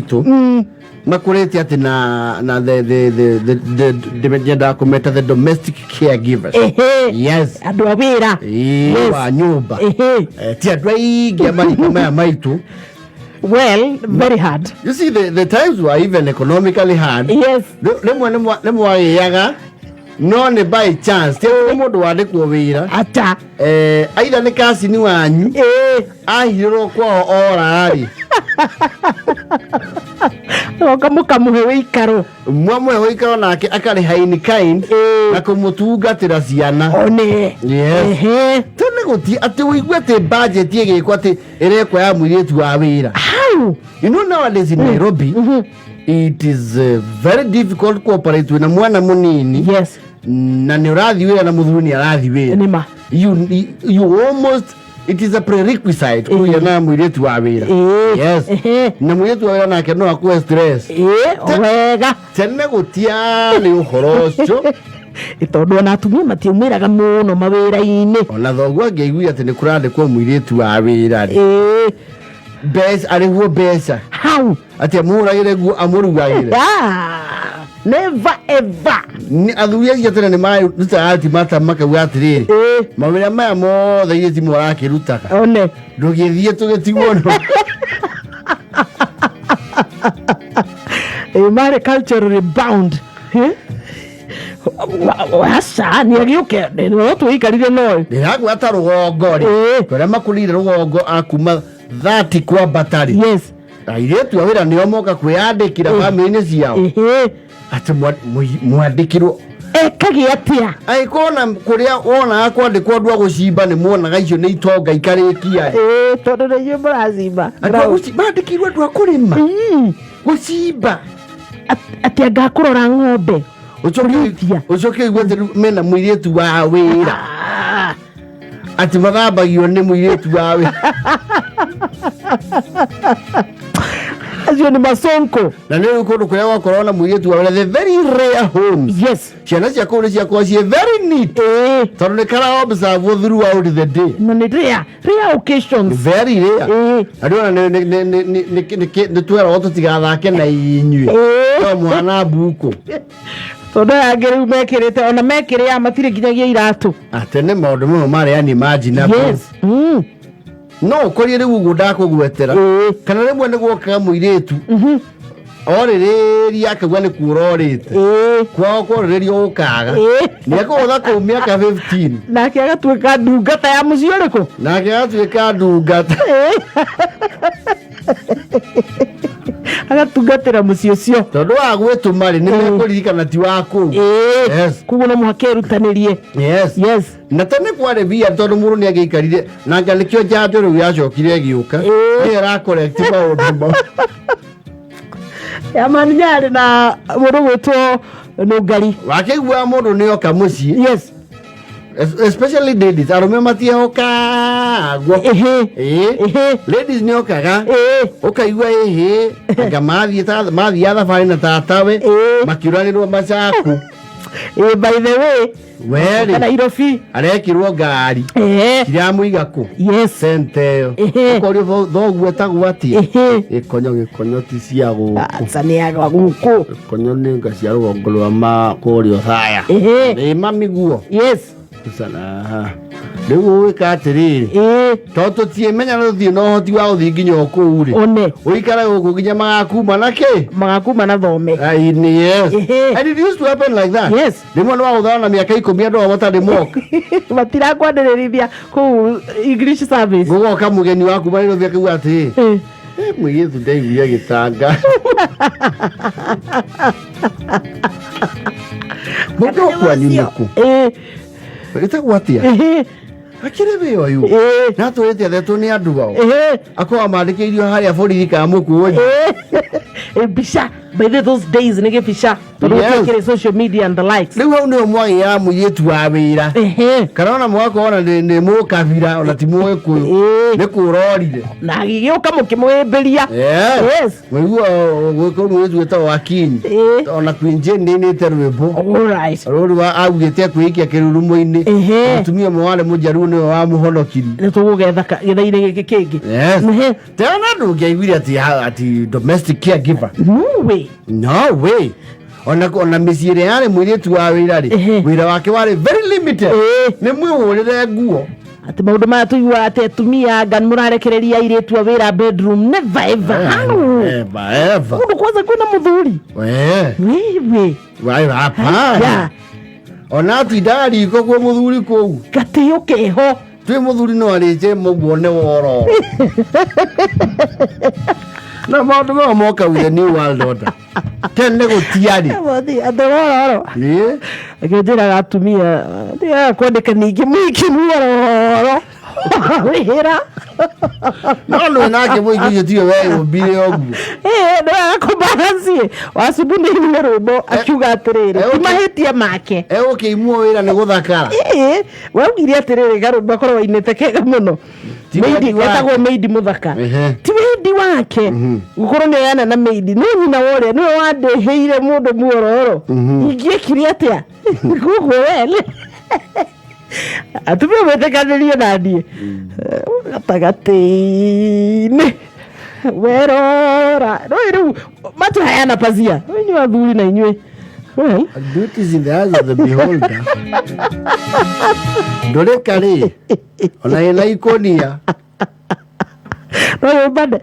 maitũ makũrĩte atĩ na the nyendaga kũmeta the domestic caregivers. Yes. Andũ a wĩra. Ĩĩ, Yes. wa nyũmba. Ti andũ aingĩ a marika maya maitũ. Well, very hard. You see, the times were even economically hard. Rĩmwe nĩ mwagĩaga no nĩ by chance, ti atĩ nĩ mũndũ wandĩkwo wĩra. Ata. Aitha nĩ kacini wanyu ahirĩrwo kwao orarĩ. Oka mũkamũhe wĩikaro. Mwamwe ũikaro nake akarĩha in kind na kũmũtungatĩra ciana. One. Yes. Tene gũti atĩ ũigue atĩ budget ĩgĩkwo atĩ ĩrekwo ya mũirĩtu wa wĩra. How? You know, nowadays in Nairobi it is very difficult cooperate wĩna mwana mũnini na nĩ ũrathiĩ wĩra na mũthuri nĩ arathiĩ wĩra. Nĩma. You almost, it is a prerequisite kũgĩa na mũirĩtu wa wĩra. Yes. Na mũirĩtu wa wĩra nake no akue stress. Ĩĩ, wega. Tene gũtiarĩ ũhoro ũcio. Tondũ ona atumia matiaumĩraga mũno mawĩra-inĩ. Ona thoguo angĩaiguire atĩ nĩ kũrandĩkwo mũirĩtu wa wĩra rĩ, mbeca arĩhwo mbeca hau atĩ amũhũragĩre nguo, amũrugagĩre. Ah, never ever. Athuri acio tene nĩ marutaga ultimatum makauga atĩrĩrĩ, mawĩra maya mothe inyuĩ ti mũrakĩrutaga. One. Ndũgĩthiĩ tũgĩtigwo no. Ĩĩ, marĩ culturally bound. Eh? Aca nĩ agĩũke no twĩikarire noĩ. Ndĩragua ta rũgongo rĩ, kũrĩa makũrire rũgongo akuma 30 kwambata rĩ, airĩtu a wĩra nĩo moka kwĩyandĩkĩra bamĩrĩ-inĩ ciao atĩ mwandĩkirwo. Ekagĩ atĩa? Angĩkorwo na kũrĩa wonaga kwandĩkwo andũ a gũcimba, nĩ muonaga icio nĩ itonga ikarĩkia. Ĩĩ, tondũ nĩ inyuĩ mũracimba. Andũ a mandĩkirwo andũ a kũrĩma, gũcimba. Atĩ anga kũrora ng'ombe. Ũcoke ũigue atĩ rĩu mena mũirĩtu wa wĩra, atĩ mathambagio nĩ mũirĩtu wa wĩra. Acio nĩ masonko. Na nĩ rĩu kũndũ kũrĩa gwakorwo na mũirĩtu wa wĩra, the very rare homes, ciana cia kũu nĩ ciakorwo ciĩ very neat, tondũ nĩ kara observe throughout the day. Na nĩ rare, rare occasions. Very rare. Na rĩu ona nĩ tweragwo tũtigathake na inyuĩ no mwana mbuku. Tondũ aya angĩ rĩu mekĩrĩte, ona mekĩrĩa matirĩ nginyagia iratũ. Atĩ nĩ maũndũ mamwe marĩ unimaginable. No ũkorie rĩu ũguo ndakũgwetera, kana rĩmwe nĩ gwokaga mũirĩtu orĩrĩria akauga nĩ kuũra orĩte kwao, kworĩrĩria ũkaga nĩ ekũgũtha kũu mĩaka 15. Nake agatuĩka ndungata ya mũciĩ ũrĩkũ. Nake agatuĩka ndungata. Agatungatĩra mũciĩ ũcio. Tondũ wa gwĩtũma rĩ, nĩ mekũririkana ti wa kũu. Yes. Koguo no mũhaka erutanĩrie. Yes. Yes. Na tene kwarĩ bia tondũ mũndũ nĩ angĩaikarire na nga nĩkĩo njanjo rĩu yacokire ĩgĩũka, nĩyo ĩracorrect maũndũ mau. Yamani nyarĩ na mũndũ gwĩtwo Nũngari. Wakĩigua mũndũ nĩ oka mũciĩ. Especially ladies, arũme matiehokaga. Ĩĩ, ladies nĩ okaga ũkaigua ĩhĩ anga mathiĩ mathiaga thabarĩ na tatawe makĩũranĩrwo macaku. Ĩĩ, by the way. Werĩ. Kana Nairobi. Arekirwo ngari. Kiramũiga kũ? Sente ĩyo. Ũkorio thoguo etagwo atĩa? Gĩkonyo, gĩkonyo ti cia gũkũ. Aca, nĩ ya gũkũ. Gĩkonyo nĩ nga cia rũgongo rwa ma kũrĩa Othaya. Ĩ mami guo. Sana. Rĩu ũgwĩka atĩrĩrĩ, tondũ tũtiĩmenya na tũtirĩ na ũhoti wa gũthiĩ nginya o kũu rĩ, one. Ũikare gũkũ nginya magakuma na kĩ. Magakuma na thome. Ai, nĩ yes. And it used to happen like that. Rĩmwe nĩ wagũthana na mĩaka 10 andũ ao matarĩ moka. Matirakwandĩrĩrithia kũu English service. Gũgoka mũgeni waku Nairobi akauga atĩrĩ, "Eh, mũirĩtu ndaiguire gĩtanga mũndũ kwanyu nĩkũ gĩtagwo atĩa akĩrĩ wĩ ũyũ na tũrĩte athetwo nĩ andũ ao akorwo mandĩkĩirio harĩa borithi kana mũkuonyi." Mbica. By the those days nĩ gĩbica tondũ gũtiakĩrĩ social media and the likes. Rĩu hau nĩho mwagĩaga mũirĩtu wa wĩra. Kana ona mũgakorwo ona nĩ mũkabira, ona ti mũgĩkũyũ. Nĩ kũrorire. Na agĩgĩũka mũkĩmũhĩmbĩria. Yes. Mũigua gwĩkwo mũirĩtu wĩtagwo Akinyi. Ona Queen Jane nĩainĩte rwĩmbo. All right. Rũrũ wa augĩte akwĩikia kĩrurumo-inĩ. Mũtumia ũmwe warĩ mũjaruo nĩwe wamũhonokirie. Nĩ tũgũgetha gĩtha-inĩ gĩkĩ kĩngĩ. Yes. Tena ndũngĩaiguire atĩ domestic caregiver. No way. No way. Ona mĩciĩ ĩrĩa yarĩ mũirĩtu wa wĩra rĩ, wĩra wake warĩ very limited. Nĩ mwĩhũrĩre nguo. Atĩ maũndũ maya tũiguaga atĩ atumia anga nĩ mũrarekereria airĩtu a wĩra bedroom, never ever. How? Ever, ever. Mũndũ kwanza kwĩna mũthuri. Wewe. Wai hapana. Ona atindaga riko kwĩ mũthuri kũu. Gatĩo keho. Twĩ mũthuri no arĩnje mũguo nĩ wororo. Na maũndũ maya moka with the new world order. Tene gũtiarĩ. Mothi andũ wororo. Reke njĩraga atumia ndiaga kwandĩka ningĩ mũingĩ muororo wĩra. No nĩ nake mũingĩ ũcio tiwe weyũmbire ũguo. Nĩwega kũbalance wacubu nĩ nĩ rwĩmbo akiuga atĩrĩrĩ ti mahĩtia make. Egũkĩimwo wĩra nĩ gũthakara. Waugire atĩrĩrĩ karũmbo akorwo wainĩte kega mũno. Ti Maidi, wendi wake. etagwo maidi mũthaka. Ti wendi wake gũkorwo nĩ oyana na maidi, no nyina wa ũrĩa nĩwe wandĩhĩire mũndũ muororo. Ingĩekire atĩa? Koguo we atumia mwĩtĩkanĩrie na niĩ gatagatĩ-inĩ werora no rĩu macho hayana pazia, inyuĩ athuri na inyuĩ well. Beauty is in the eyes of the beholder. Ndũrĩka rĩ, ona ĩna ikũnia. No yũmbane.